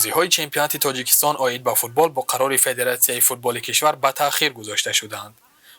Бозиҳои чемпионати Тоҷикистон оид ба футбол бо қарори Федератсияи футболи кишвар ба таъхир гузошта шуданд.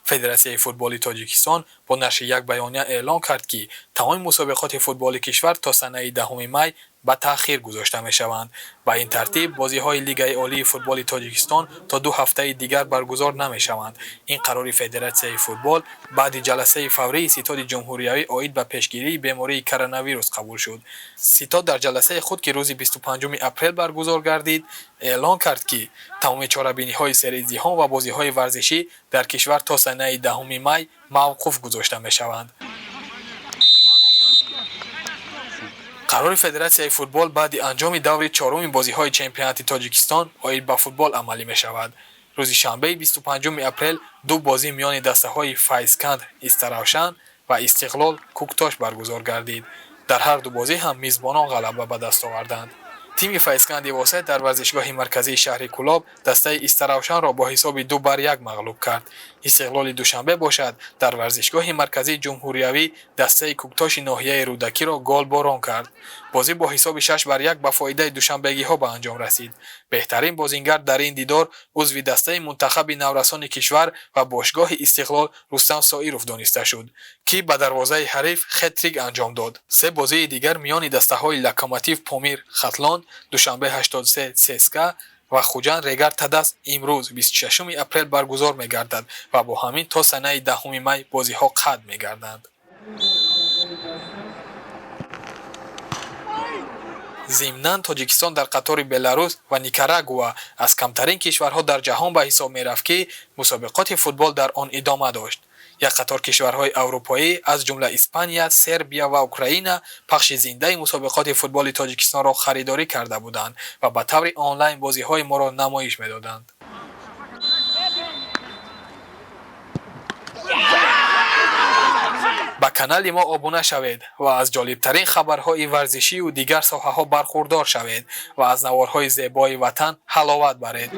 Федератсияи футболи Тоҷикистон бо нашри як баёния эълон кард, ки тамоми мусобиқоти футболи кишвар то санаи 10 май ба таъхир гузошта мешаванд. Ба ин тартиб, бозиҳои Лигаи олии футболи Тоҷикистон то 2 ҳафтаи дигар баргузор намешаванд. Ин қарори Федератсияи футбол баъди ҷаласаи фаврии Ситоди ҷумҳуриявӣ оид ба пешгирии бемории коронавирус қабул шуд. Ситод дар ҷаласаи худ, ки рӯзи 25 апрел баргузор гардид, эълон кард, ки тамоми чорабиниҳои сериздиҳом ва бозиҳои варзишӣ дар кишвар то санаи 10 май мавқуф гузошта мешаванд. Қарори Федератсияи футбол баъди анҷоми даври чоруми бозиҳои чемпионати Тоҷикистон оид ба футбол амалӣ мешавад. Рӯзи шанбеи 25 апрел ду бозӣ миёни дастаҳои Файзканд Истаравшан ва Истиқлол Кӯктош баргузор гардид. Дар ҳар ду бозӣ ҳам мизбонон ғалаба ба даст оварданд. Тими Файзканди Восеъ дар варзишгоҳи марказии шаҳри Кӯлоб дастаи Истаравшанро бо ҳисоби 2-1 мағлуб кард. Истиқлоли Душанбе бошад, дар варзишгоҳи марказии ҷумҳуриявӣ дастаи Кӯктоши ноҳияи Рӯдакиро голборон кард. Бозӣ бо ҳисоби 6-1 ба фоидаи душанбегиҳо ба анҷом расид. Беҳтарин бозингар дар ин дидор узви дастаи мунтахаби наврасони кишвар ва бошгоҳи Истиқлол Рустам Соиров дониста шуд, ки ба дарвозаи ҳариф хет-трик анҷом дод. Се бозии дигар миёни дастаҳои Локомотив Помир Хатлон, Душанбе 83 ЦСКА ва Хуҷанд Регар Тадас имрӯз 26 апрел баргузор мегардад ва бо ҳамин то санаи 10 май бозиҳо қатъ мегарданд. Зимнан, Тоҷикистон дар қатори Беларус ва Никарагуа аз камтарин кишварҳо дар ҷаҳон ба ҳисоб мерафт, ки мусобиқоти футбол дар он идома дошт. Як қатор кишварҳои аврупоӣ, аз ҷумла Испания, Сербия ва Украина, пахши зиндаи мусобиқоти футболи Тоҷикистонро харидорӣ карда буданд ва ба таври онлайн бозиҳои моро намоиш медоданд. Ба канали мо обуна шавед ва аз ҷолибтарин хабарҳои варзишию дигар соҳаҳо бархурдор шавед ва аз наворҳои зебои ватан ҳаловат баред.